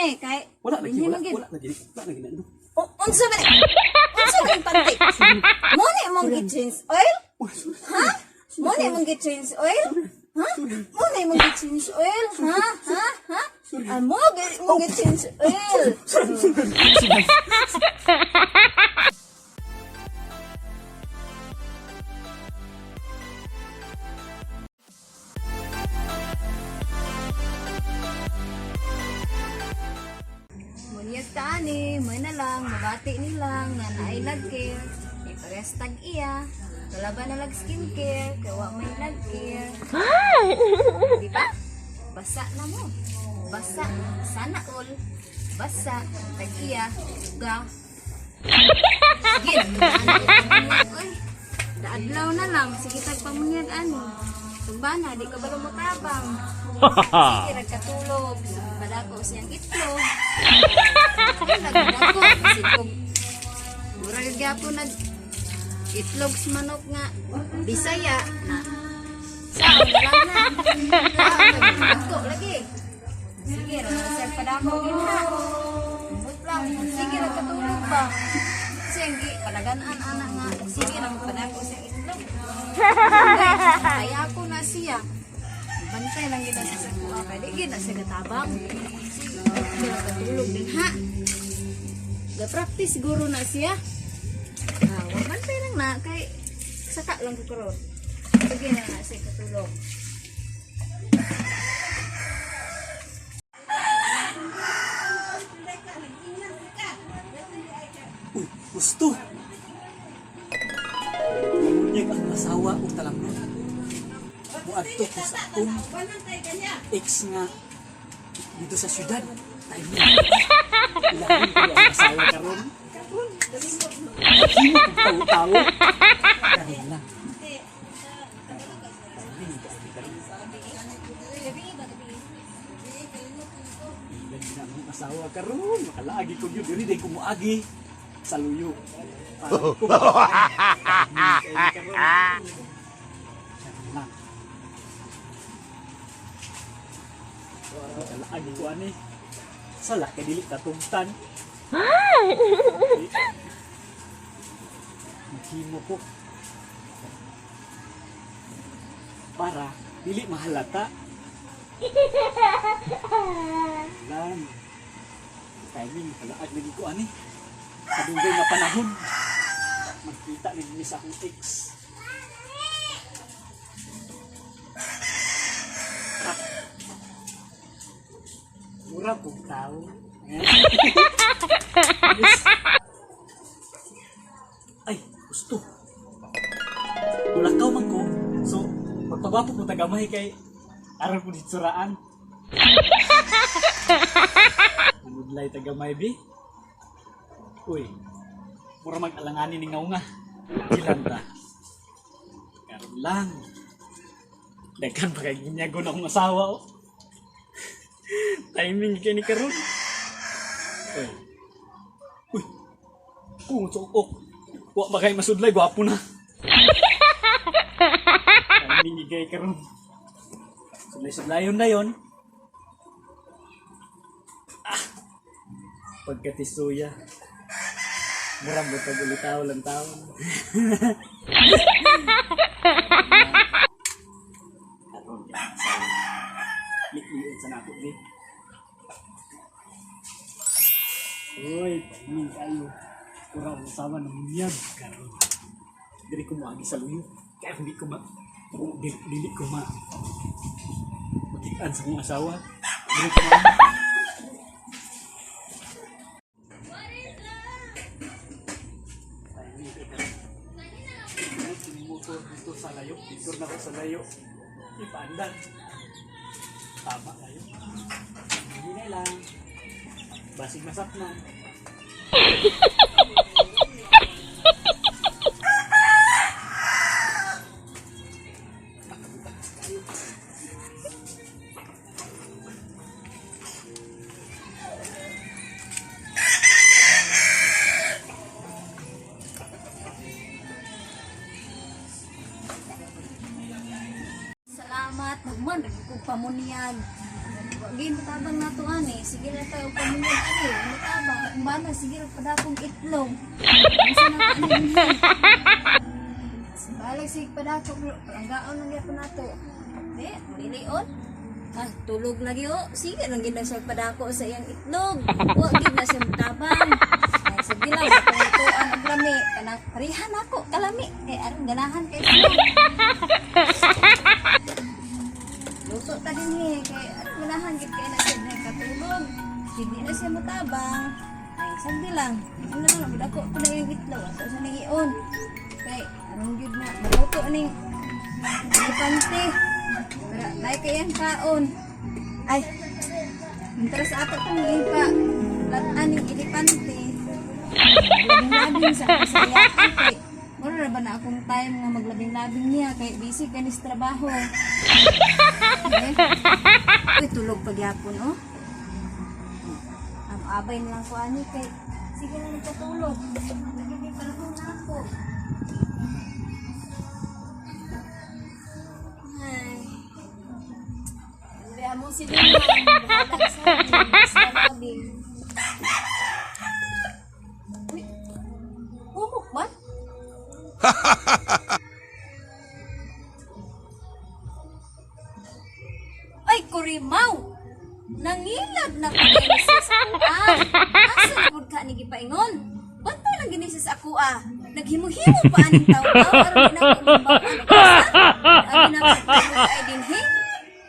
ni kay Wala lagi, dinhi wala, man gid. wala lagi, wala lagi na. O, unsa ba ni? Unsa ba yung panty? Mo ni mong gi-change oil? Ha? Mo ni mong gi-change oil? Ha? Mo ni mong gi-change oil? Ha? Ha? Ha? Ah, mo mong gi-change oil. Munyag ta ani, mo na lang, mabati nilang nga naay nag-care. Di parehas tag iya. Kalaban na lag skincare, kay wa may nag-care. Di ba? Basa na mo. Basa. Sana all. Basa. Tag iya. Ga. Sige, pamunyag, oy. Daadlaw na lang. Sige, tag pamunyag ani. Tumbana, di ka ba lumatabang? Sige, nagkatulog. Padako siyang itlog. Nagdako. Sige, murag gyapon nag itlog sa manok nga Bisaya na sa na lang na. Nagdako lagi. Sige, ra sir padako gid ha. Ambot lang. Sige, nagkatulog ba? Sige, palagan-an ana nga. Sige, nang padako siyang itlog. Kaya ako na siya. Bantay lang gid na siya sa kuha kay di gid na siya gatabang. Sige, nagkatulog din ha. Ga-practice siguro na siya. Ah, wa bantay lang na kay saka lang ko karon. Sige na na siya katulog. Uy, gusto. Mamunyag ang asawa og talamnon. Muadto ko sa akong ex nga dito sa syudad. Tayo na. Ilahin ko ang asawa karon. Karon. Himo kong tawo-tawo. Karon lang. Ilan na akong asawa karon. Makalaagi ko yun. Diri day kumuagi sa luyo. Para ko karon. Lang. Makalaagi ko ani. Sala kay dili katugtan. Maghimo ko. Para dili mahalata. Lan. Timing kalaag lagi ko ani. Sa dugay nga panahon. Magkita lagi mi sa akong ex. Ah. Mura kong tao. Yes. Ay, gusto. Mulakaw man ko. So, magpagwapo ko tagamay kay aron ko ditsuraan. Namudlay tagamay bi. Uy, mura mag-alanganin ni nga. Gilan ta. Karon lang. Daghan pa kay ginyagon akong asawa oh. Timing kay ni karon. Uy. Uy. Kung ok. Wa ba kay masudlay gwapo na. Timing kay karon. Sudlay-sudlayon na yon. Ah. Pagkatisuya. Murang butag ulitaw lang taon. Karon yan sa liion sa nato ni. Uy, timing kayo. Kurang usawa ng munyag karon. Dili ko moagi sa luyo. Kaya hindi ko ma dili, dili ko ma makitaan sa akong asawa. Dili ko ma. Timing kay karon. Motor dito sa layo, dito na ko sa layo. Ipaandar. Tama kayo. Hindi na lang. Basig masakman. Salamat, nagman lagi kong pamunyag. Wagi matabang nato ani. Sige na tayo pamunod ani. Matabang. Ang bana sige ra padakong itlog. Unsa na to ani? Balag sige padako bro. Palanggaon lang gyapon nato. Di, dili on. Ah, tulog lagi oh. Sige lang gid na siya padako sa iyang itlog. Wa gid na siya matabang. Ay, sige lang pangituan og lami. Kanang parihan ako kalami. Eh aron ganahan kay itlog. Luto ta din he kay aron ganahan gid kay na siya na katulog. Hindi na siya matabang. Ay, sagdi lang. Ano lang, dako ko na yung itlog. Ato sa nang ion. Kay aron gid na maluto ning elepante. Para may kayang kaon. Ay, Mintras sa ato kong ipa. Latan ning elepante. Labing-labing sa kasayaan kay mura ra ba na akong time nga maglabing-labing niya kay busy ka sa trabaho. Eh? Uy, tulog pagyapon oh. Ang abay na lang ko ani kay sige na nagkatulog. Nagiging panahon na ako. Ay. Hindi mo si Luna. Bahala sa akin. Basta labing. Uy, humok ba? Ay, kurimaw! Nangilad na ko din siya sa kuha. Asa na pud ka ni gipaingon? Bantay lang gini siya sa kuha. Naghimuhimo pa aning taw-taw aron di na ko mabawan og asa. Abi na ko tulog ay dinhi.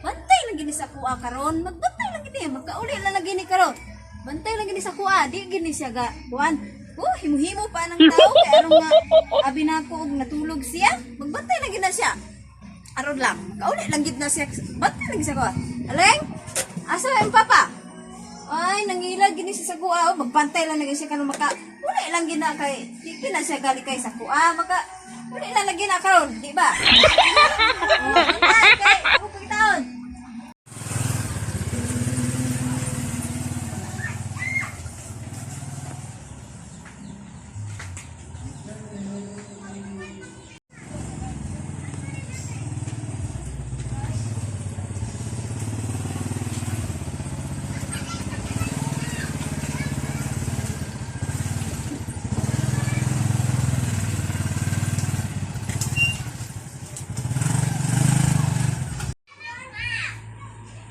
Bantay lang gini sa kuha karon. Magbantay lang gini, magkauli lang lang gini karon. Bantay lang gini sa kuha, di gini siya ga kuan. Oh, himuhimo pa ng tao kay aron nga abi na ko og natulog siya. Magbantay lang gini na siya. Aron lang, makauli lang gid na siya. Bantay lang gid sa kuha. Aleng? Asa ang papa? Ay, nangilad gini siya sa kuha. Oh, magbantay lang lagi siya karon maka. Uli lang gina kay di gina siya gali kay sa kuha. Maka uli lang lagi na karon, di ba? Oh, bantay kay ako pagtaon.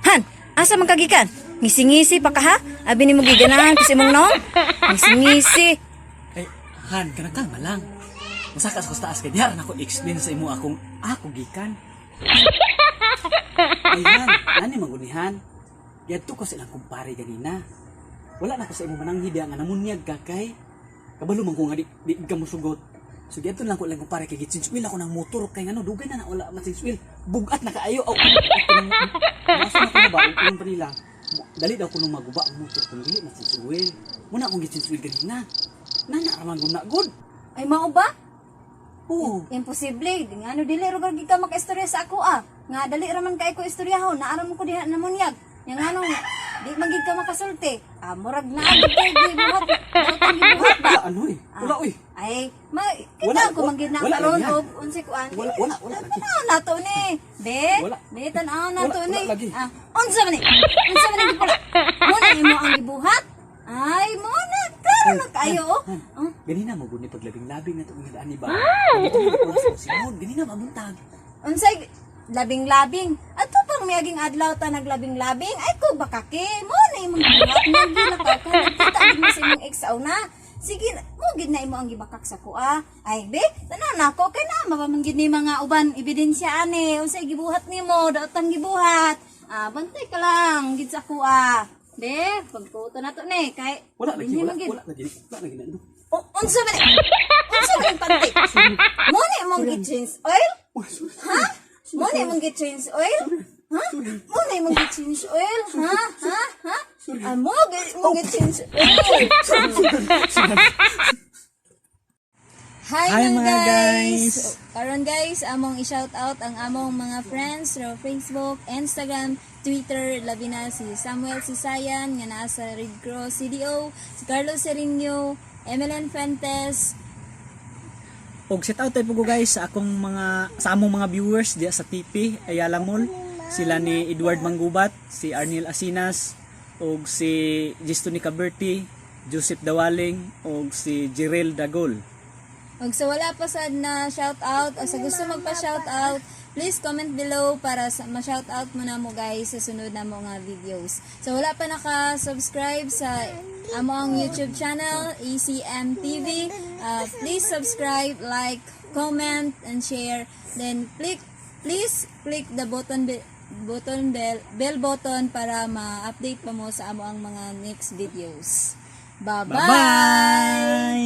Han, asa man kagikan? Ngisi-ngisi pa ka ha? Abi nimo giganahan kasi imong noong? Ngisi-ngisi. Ay, Han, kanang kalma lang. Masaka sa taas kay diha ra nako explain sa imo akong ako gikan. Ay, Han, nani man gud ni Han. Giadto ko sa ilang kumpare ganina. Wala na ko sa imo mananghid nga namunyag ka kay kabalo man ko nga di ka mosugot. So giadto lang ko ilang kumpare kay gi-change oil ako ng motor kay ngano dugay na na wala ma-change oil. Bugat na kaayo. Aw, Maso na ko na ba ang ulong pa nila. Dali daw kuno maguba ang motor kung dili ma-change oil. Muna akong gi-change oil ganina. Nana raman gud na gud. Ay mao ba? Oo. Imposible. Di nga ano dili ra gid ka makaistorya sa ako ah. Nga dali ra man kay ko istoryahon, naa ra man ko diha namunyag. Yang ano, di man gid ka makasulti. Ah, murag na gid kay gibuhat. Daotang gibuhat ba? Wala ano eh. Wala oy. Ay, ma Wala, kita ko man gid na wala karon lagi yan. og unsay kuan. Wala, wala, wala lagi. Tan-aw na to ni. Be, Wala. be tan-aw na Wala, to ni. wala lagi. Ah, unsa man ni? Unsa man ni gipula? Mo na imo ang gibuhat? Ay, mo na klaro na kayo. oh. Han, Oh, Ganina mo gud ni paglabing-labing na itong daan ni ba. Simon, ganina mabuntag. Unsay labing-labing? Ato pang miaging adlaw ta naglabing-labing? Ay ko bakake mo na imong gibuhat nagila ka ka nagkita gid mo sa imong ex aw na. Sige, mo gid na imo ang gibakak sa kuha. Ay be, tanaw na ako kay na mapaman gid ni mga uban ebidensya ani unsay gibuhat nimo, daotang gibuhat. Ah, bantay ka lang gid sa kuha. Be, pagkuto na to ni kay Wala lagi, dinhi wala, man gid. wala lagi, wala lagi na. ano. O, unsa man ni? Unsa man ang pantay? Mo na imong gi-change oil? Uy, sorry. Ha? Mo na imong gi-change oil? Ha? Mo na imong gi-change oil? Ha? Ha? Ha? Ah, mo imong gi-change oil. Hi, Hi, mga mga guys! guys! Karon guys, among i-shout out ang among mga friends through Facebook, Instagram, Twitter, labi na si Samuel Sisayan nga naa sa Red Cross CDO, si Carlos Serino, Emeline Fuentes, Og shout out tayo po ko guys sa akong mga sa among mga viewers diya sa TP Ayala Mall. Sila ni Edward Manggubat, si Arnil Asinas, ug si Gisto ni Caberti, Joseph Dawaling, ug si Jirel Dagol. Ug sa wala pa sad na shout out o sa gusto magpa shout out, please comment below para sa ma-shout out mo na mo, guys, sa sunod na mo nga videos. So wala pa naka-subscribe sa amo ang YouTube channel, ECM TV, please subscribe, like, comment and share. Then click please click the button bell bell button para ma-update pa mo sa amo ang mga next videos. Bye-bye. Bye!